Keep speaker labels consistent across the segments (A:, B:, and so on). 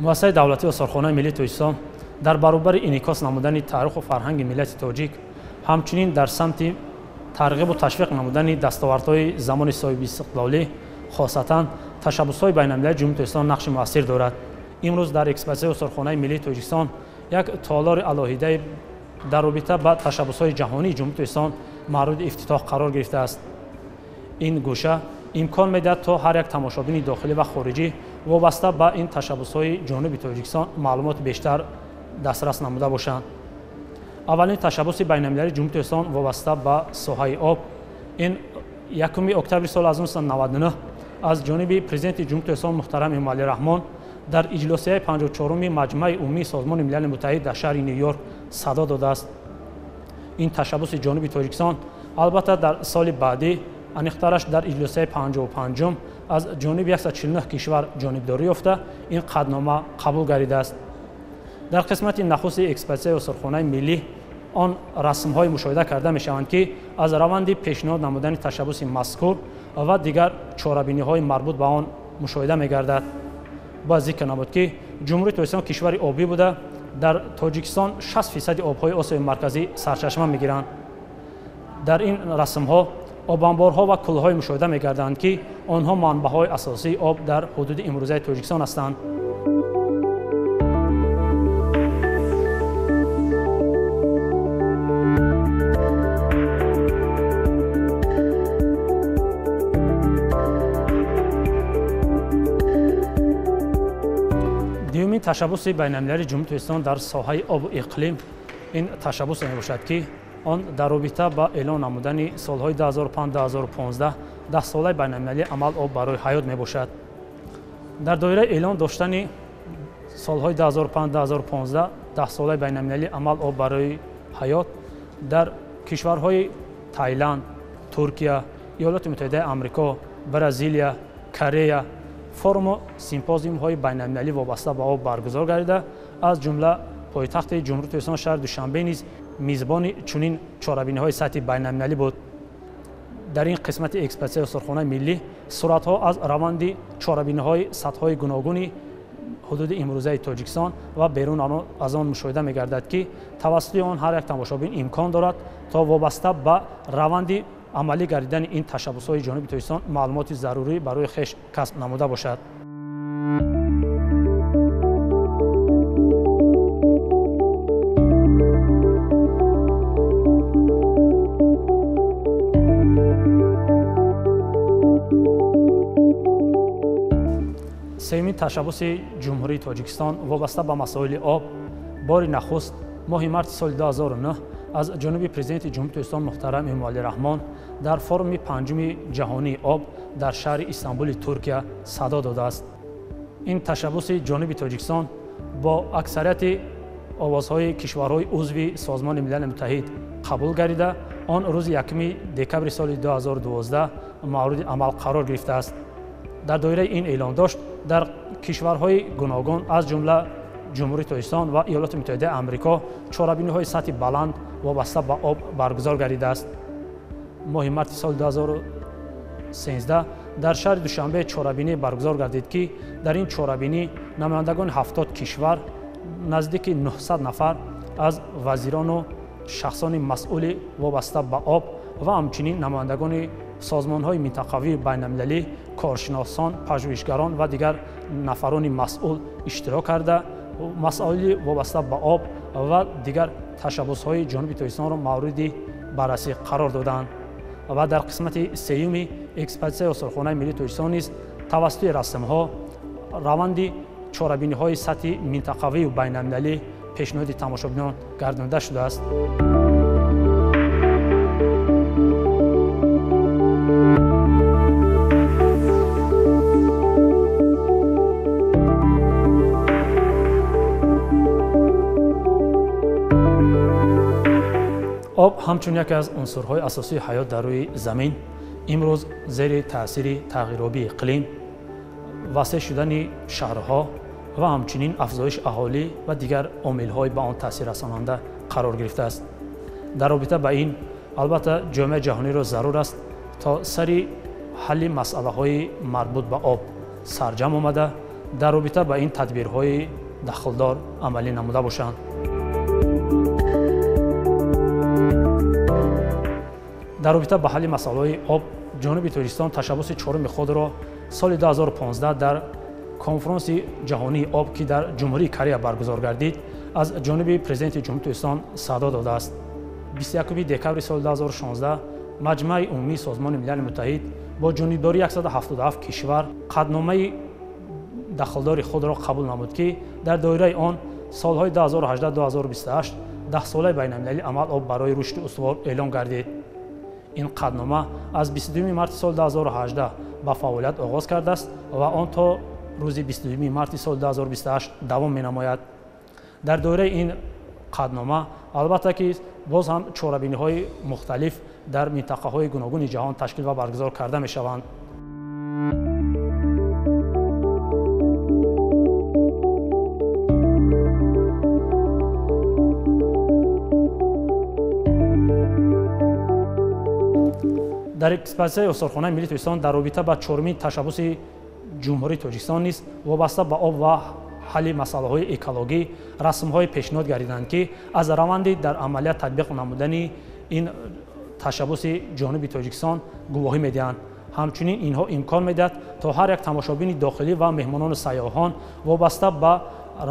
A: Муассисаи давлатии осорхонаи миллии Тоҷикистон дар баробари инъикос намудани таъриху фарҳанги миллати тоҷик, ҳамчунин дар самти тарғибу ташвиқ намудани дастовардҳои замони соҳибистиқлолӣ, хосатан ташаббусҳои байналмилалии Ҷумҳурии Тоҷикистон нақши муассир дорад. Имрӯз дар экспозитсияи осорхонаи миллии Тоҷикистон як толори алоҳидаи дар робита ба ташаббусҳои ҷаҳонии Ҷумҳурии Тоҷикистон мавриди ифтитоҳ қарор гирифтааст. Ин гӯша имкон медиҳад, то ҳар як тамошобини дохилӣ ва хориҷӣ вобаста ба ин ташаббусҳои ҷонуби Тоҷикистон маълумоти бештар дастрас намуда бошанд. Аввалин ташаббуси байналмилалии Ҷумҳурии Тоҷикистон вобаста ба соҳаи об ин 1 октябри соли 1999 аз ҷониби президенти Ҷумҳурии Тоҷикистон муҳтарам Эмомалӣ Раҳмон дар иҷлосияи 54-уми Маҷмаи Умумии Созмони Милали Муттаҳид дар шаҳри Ню-Йорк садо додааст. Ин ташаббуси ҷонуби Тоҷикистон албатта дар соли баъдӣ, аниқтараш дар иҷлосияи 55-ум аз ҷониби 149 кишвар ҷонибдорӣ ёфта, ин қатънома қабул гардидааст. Дар қисмати нахусти экспозитсияи осорхонаи миллӣ он расмҳое мушоҳида карда мешаванд, ки аз раванди пешниҳод намудани ташаббуси мазкур ва дигар чорабиниҳои марбут ба он мушоҳида мегардад. Бояд зикр намуд, ки Ҷумҳурии Тоҷикистон кишвари обӣ буда, дар Тоҷикистон 60% обҳои Осиёи Марказӣ сарчашма мегиранд. Дар ин расмҳо обанборҳо ва кӯлҳое мушоҳида мегарданд, ки онҳо манбаъҳои асосии об дар ҳудуди имрӯзаи Тоҷикистон ҳастанд. Дуюмин ташаббуси байналмилалии Ҷумҳурии Тоҷикистон дар соҳаи обу иқлим ин ташаббусе мебошад, ки он дар робита ба эълон намудани солҳои 2005-2015 даҳсолаи байналмилалии амал об барои ҳаёт мебошад. Дар доираи эълон доштани солҳои 2005-2015 даҳсолаи байналмилалии амал об барои ҳаёт дар кишварҳои Таиланд, Туркия, Иёлоти Муттаҳидаи Амрико, Бразилия, Корея форуму симпозиумҳои байналмилалӣ вобаста ба об баргузор гардида, аз ҷумла пойтахти Ҷумҳурии Тоҷикистон шаҳри Душанбе низ мизбони чунин чорабиниҳои сатҳи байналмилалӣ буд. Дар ин қисмати экспозитсияи осорхонаи миллӣ суратҳо аз раванди чорабиниҳои сатҳҳои гуногуни ҳудуди имрӯзаи Тоҷикистон ва берун аз он мушоҳида мегардад, ки тавассути он ҳар як тамошобин имкон дорад, то вобаста ба раванди амалӣ гардидани ин ташаббусҳои ҷонуби Тоҷикистон маълумоти зарурӣ барои хеш касб намуда бошад. Сеюмин ташаббуси Ҷумҳурии Тоҷикистон вобаста ба масоили об бори нахуст моҳи марти соли 2009 аз ҷониби президенти Ҷумҳурии Тоҷикистон муҳтарам Эмомалӣ Раҳмон дар форуми панҷуми ҷаҳонии об дар шаҳри Истанбули Туркия садо додааст. Ин ташаббуси ҷониби Тоҷикистон бо аксарияти овозҳои кишварҳои узви Созмони Милали Муттаҳид қабул гардида, он рӯзи 1 декабри соли 2012 мавриди амал қарор гирифтааст. Дар доираи ин эълондошт дар кишварҳои гуногун аз ҷумла Ҷумҳурии Тоҷикистон ва Иёлоти Муттаҳидаи Амрико чорабиниҳои сатҳи баланд вобаста ба об баргузор гардидааст. Моҳи марти соли 2013 дар шаҳри Душанбе чорабинӣ баргузор гардид, ки дар ин чорабинӣ намояндагони 70 кишвар, наздики 900 нафар аз вазирону шахсони масъули вобаста ба об ва ҳамчунин намояндагони созмонҳои минтақавии байналмилалӣ, коршиносон, пажӯҳишгарон ва дигар нафарони масъул иштирок карда, масъалаи вобаста ба об ва дигар ташаббусҳои ҷонуби Тоҷикистонро мавриди баррасӣ қарор доданд. Ва дар қисмати сеюми экспозитсияи осорхонаи миллии Тоҷикистон низ тавассути расмҳо раванди чорабиниҳои сатҳи минтақавию байналмилалӣ пешниҳоди тамошобинон гардонида шудааст. Об ҳамчун яке аз унсурҳои асосии ҳаёт дар рӯи замин имрӯз зери таъсири тағйиробии иқлим, васеъ шудани шаҳрҳо ва ҳамчунин афзоиши аҳолӣ ва дигар омилҳои ба он таъсиррасонанда қарор гирифтааст. Дар робита ба ин албатта ҷомеаи ҷаҳониро зарур аст, то сари ҳалли масъалаҳои марбут ба об сарҷам омада, дар робита ба ин тадбирҳои дахлдор амалӣ намуда бошанд. Дар робита ба ҳалли масъалаҳои об ҷануби Тоҷикистон ташаббуси чоруми худро соли 2015 дар конфронси ҷаҳонии об, ки дар Ҷумҳурии Корея баргузор гардид, аз ҷониби президенти Ҷумҳурии Тоҷикистон садо додааст. 21 декабри соли 2016 Маҷмааи умумии Созмони Милали Муттаҳид бо ҷонибдории 177 кишвар қатъномаи дахлдори худро қабул намуд, ки дар доираи он солҳои 2018-2028 даҳсолаи байналмилалии амал об барои рушди устувор эълон гардид. Ин қатънома аз 22 марти соли 2018 ба фаъолият оғоз кардааст ва он то рӯзи 22 марти соли 2028 давом менамояд. Дар доираи ин қатънома албатта ки боз ҳам чорабиниҳои мухталиф дар минтақаҳои гуногуни ҷаҳон ташкил ва баргузор карда мешаванд. Дар экспозитсияи осорхонаи миллии Тоҷикистон дар робита ба чорумин ташаббуси Ҷумҳурии Тоҷикистон низ вобаста ба об ва ҳалли масъалаҳои экологӣ расмҳое пешниҳод гардиданд, ки аз раванди дар амалият татбиқ намудани ин ташаббуси ҷануби Тоҷикистон гувоҳӣ медиҳанд. Ҳамчунин инҳо имкон медиҳад то ҳар як тамошобини дохилӣ ва меҳмонону сайёҳон вобаста ба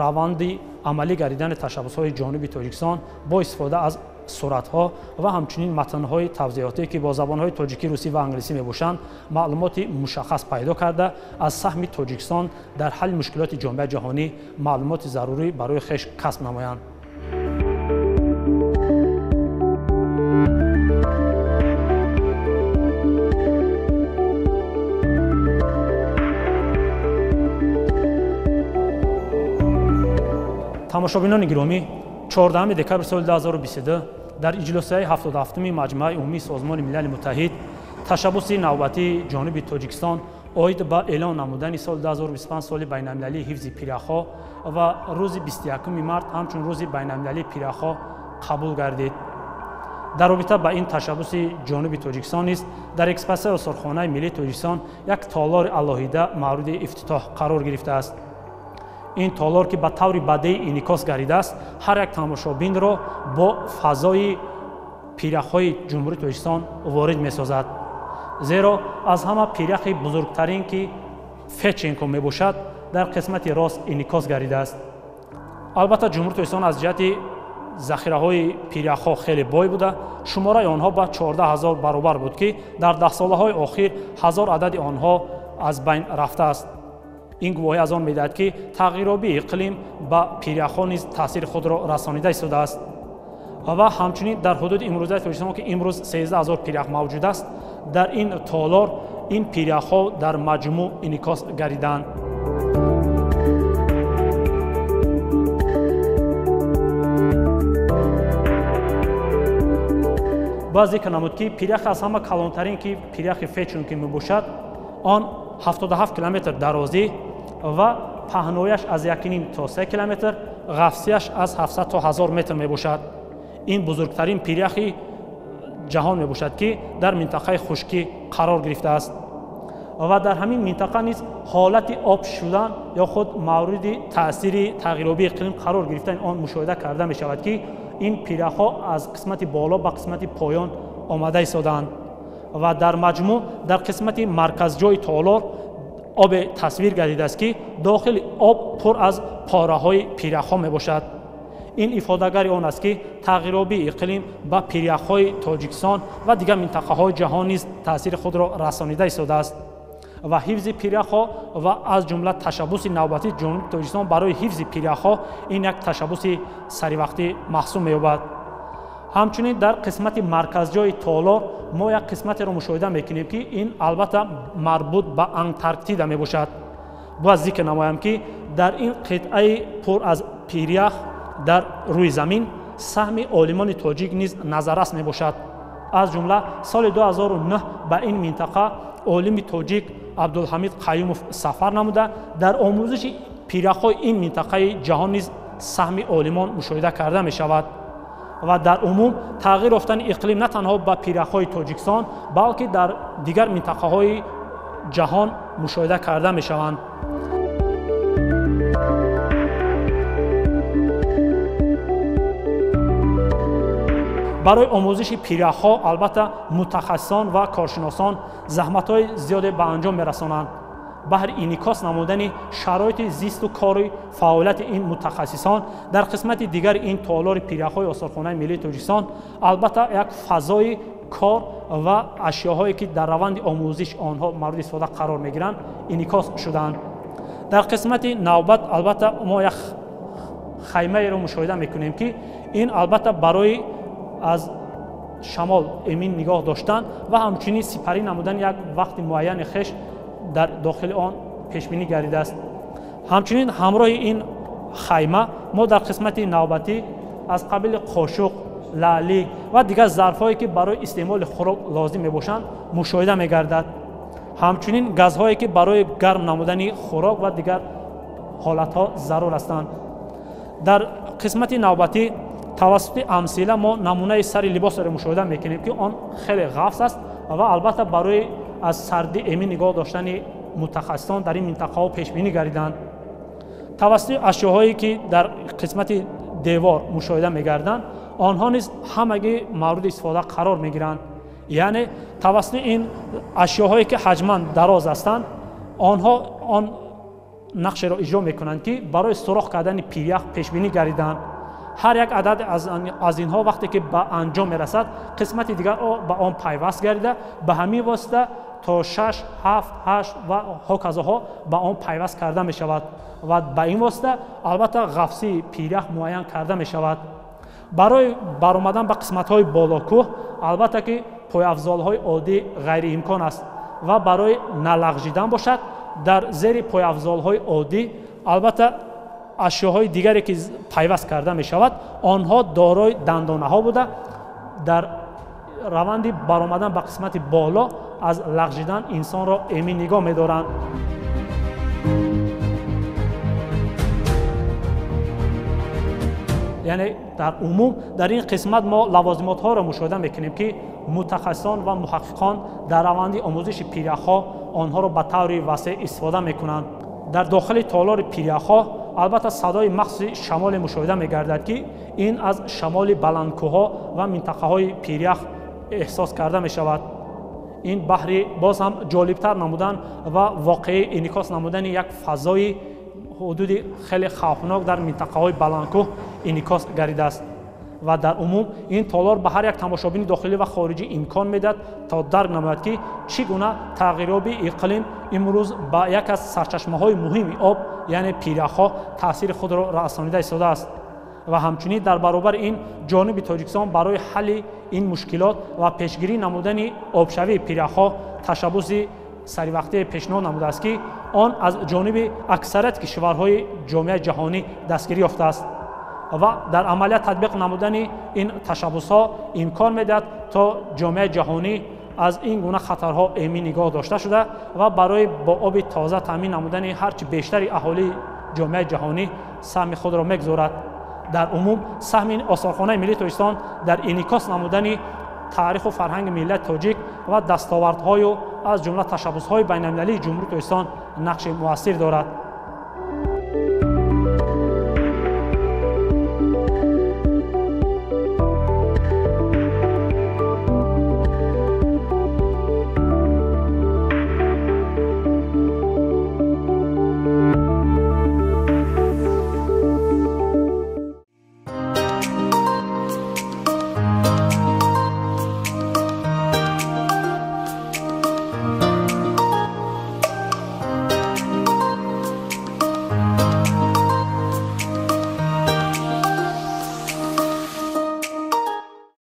A: раванди амалӣ гардидани ташаббусҳои ҷануби Тоҷикистон бо истифода аз суратҳо ва ҳамчунин матнҳои тавзеҳотӣ, ки бо забонҳои тоҷикӣ, русӣ ва англисӣ мебошанд, маълумоти мушаххас пайдо карда аз саҳми Тоҷикистон дар ҳалли мушкилоти ҷомеаи ҷаҳонӣ маълумоти зарурӣ барои хеш касб намоянд. Тамошобинони гиромӣ, 14 декабри соли 2022 дар иҷлосияи 77-ми Маҷмааи умумии Созмони Милали Муттаҳид ташаббуси навбатии ҷануби Тоҷикистон оид ба эълон намудани соли 2025 соли байналмилалии ҳифзи пиряхҳо ва рӯзи 21 март ҳамчун рӯзи байналмилалии пиряхҳо қабул гардид. Дар робита ба ин ташаббуси ҷануби Тоҷикистон низ дар экспозитсияи осорхонаи миллии Тоҷикистон як толори алоҳида мавриди ифтитоҳ қарор гирифтааст. Ин толор, ки ба таври бадеӣ инъикос гардидааст, ҳар як тамошобинро бо фазои пиряхҳои Ҷумҳурии Тоҷикистон ворид месозад. Зеро аз ҳама пиряхи бузургтарин, ки Федченко мебошад, дар қисмати рост инъикос гардидааст. Албатта Ҷумҳурии Тоҷикистон аз ҷиҳати захираҳои пиряхҳо хеле бой буда, шумораи онҳо ба 14 000 баробар буд, ки дар даҳсолаҳои охир 1000 адади онҳо аз байн рафтааст. Ин гувоҳӣ аз он медиҳад, ки тағйиробии иқлим ба пиряхҳо низ таъсири худро расонида истодааст. Ва ҳамчунин дар ҳудуди имрӯзаи Тоҷикистон, ки имрӯз 13 000 пирях мавҷуд аст, дар ин толор ин пиряхҳо дар маҷмӯъ инъикос гардиданд. Бояд зикр намуд, ки пиряхи аз ҳама калонтарин, ки пиряхи Федченко мебошад, он 77 километр дарозӣ ва паҳнояш аз 1,5 то 3 километр, ғафсияш аз 700 то 1000 метр мебошад. Ин бузургтарин пиряхи ҷаҳон мебошад, ки дар минтақаи хушкӣ қарор гирифтааст. Ва дар ҳамин минтақа низ ҳолати об шудан ё худ мавриди таъсири тағйиробии иқлим қарор гирифтани он мушоҳида карда мешавад, ки ин пиряхҳо аз қисмати боло ба қисмати поён омада истодаанд. Ва дар маҷмӯъ дар қисмати марказҷои толор обе тасвир гардидааст, ки дохили об пур аз пораҳои пиряхҳо мебошад. Ин ифодагари он аст, ки тағйиробии иқлим ба пиряхҳои Тоҷикистон ва дигар минтақаҳои ҷаҳон низ таъсири худро расонида истодааст. Ва ҳифзи пиряхҳо ва аз ҷумла ташаббуси навбатии Ҷумҳурии Тоҷикистон барои ҳифзи пиряхҳо ин як ташаббуси саривақтӣ маҳсуб меёбад. Ҳамчунин дар қисмати марказҷои толор мо як қисматеро мушоҳида мекунем, ки ин албатта марбут ба Антарктида мебошад. Бояд зикр намоям, ки дар ин қитъаи пур аз пирях дар рӯи замин саҳми олимони тоҷик низ назаррас мебошад. Аз ҷумла соли 2009 ба ин минтақа олими тоҷик Абдулҳамид Қаюмов сафар намуда, дар омӯзиши пиряхҳои ин минтақаи ҷаҳон низ саҳми олимон мушоҳида карда мешавад. Ва дар умум тағйир ёфтани иқлим на танҳо ба пиряхҳои Тоҷикистон, балки дар дигар минтақаҳои ҷаҳон мушоҳида карда мешаванд. Барои омӯзиши пиряхҳо албатта мутахассисон ва коршиносон заҳматҳои зиёде ба анҷом мерасонанд. Баҳри инъикос намудани шароити зисту кори фаъолияти ин мутахассисон дар қисмати дигари ин толори пиряхҳои Осорхонаи миллии Тоҷикистон албатта як фазои кор ва ашёҳое ки дар раванди омӯзиш онҳо мавриди истифода қарор мегиранд инъикос шудаанд. Дар қисмати навбат албатта мо як хаймаеро мушоҳида мекунем, ки ин албатта барои аз шамол эмин нигоҳ доштан ва ҳамчунин сипарӣ намудани як вақти муайяни хеш дар дохили он пешбинӣ гардидааст. Ҳамчунин ҳамроҳи ин хайма мо дар қисмати навбатӣ аз қабили қошуқ, лаълӣ ва дигар зарфҳое ки барои истеъмоли хӯрок лозим мебошанд мушоҳида мегардад. Ҳамчунин газҳое ки барои гарм намудани хӯрок ва дигар ҳолатҳо зарур ҳастанд. Дар қисмати навбатӣ тавассути амсила мо намунаи сари либосеро мушоҳида мекунем, ки он хеле ғафс аст ва албатта барои аз сардӣ эмин нигоҳ доштани мутахассисон дар ин минтақаҳо пешбинӣ гардиданд. Тавассути ашёҳое ки дар қисмати девор мушоҳида мегарданд, онҳо низ ҳамагӣ мавриди истифода қарор мегиранд. Яъне тавассути ин ашёҳое ки ҳаҷман дароз ҳастанд, онҳо он нақшеро иҷро мекунанд, ки барои сурох кардани пирях пешбинӣ гардиданд. Ҳар як адад аз инҳо вақте ки ба анҷом мерасад, қисмати дигар ба он пайваст гардида, ба ҳамин восита то 6, 7, 8 ва ҳоказоҳо ба он пайваст карда мешавад ва ба ин восита албатта ғафсии пирях муайян карда мешавад. Барои баромадан ба қисматҳои болокӯҳ албатта ки пойафзолҳои оддӣ ғайриимкон аст ва барои налағжидан бошад дар зери пойафзолҳои оддӣ албатта ашёҳои дигаре ки пайваст карда мешавад, онҳо дорои дандонаҳо буда дар раванди баромадан ба қисмати боло аз лағжидан инсонро эмин нигоҳ медоранд. Яъне дар умум дар ин қисмат мо лавозимотҳоро мушоҳида мекунем, ки мутахассисон ва муҳаққиқон дар раванди омӯзиши пиряхҳо онҳоро ба таври васеъ истифода мекунанд. Дар дохили толори пиряхҳо албатта садои махсуси шамоле мушоҳида мегардад, ки ин аз шамоли баландкӯҳҳо ва минтақаҳои пирях эҳсос карда мешавад. Ин баҳри боз ҳам ҷолибтар намудан ва воқеӣ инъикос намудани як фазои ҳудуди хеле хавфнок дар минтақаҳои баландкӯҳ инъикос гардидааст. Ва дар умум ин толор ба ҳар як тамошобини дохилӣ ва хориҷӣ имкон медиҳад то дарк намояд, ки чӣ гуна тағйирёбии иқлим имрӯз ба як аз сарчашмаҳои муҳими об, яъне пиряхҳо, таъсири худро расонида истодааст. Ва ҳамчунин дар баробари ин ҷониби Тоҷикистон барои ҳалли ин мушкилот ва пешгирӣ намудани обшавии пиряхҳо ташаббуси саривақтие пешниҳод намудааст, ки он аз ҷониби аксарияти кишварҳои ҷомеаи ҷаҳонӣ дастгирӣ ёфтааст ва дар амалият татбиқ намудани ин ташаббусҳо имкон медиҳад то ҷомеаи ҷаҳонӣ аз ин гуна хатарҳо эмин нигоҳ дошта шуда ва барои бо оби тоза таъмин намудани ҳарчи бештари аҳолии ҷомеаи ҷаҳонӣ саҳми худро мегузорад. Дар умум саҳми Осорхонаи миллии Тоҷикистон дар инъикос намудани таъриху фарҳанги миллати тоҷик ва дастовардҳою аз ҷумла ташаббусҳои байналмилалии Ҷумҳурии Тоҷикистон нақши муассир дорад.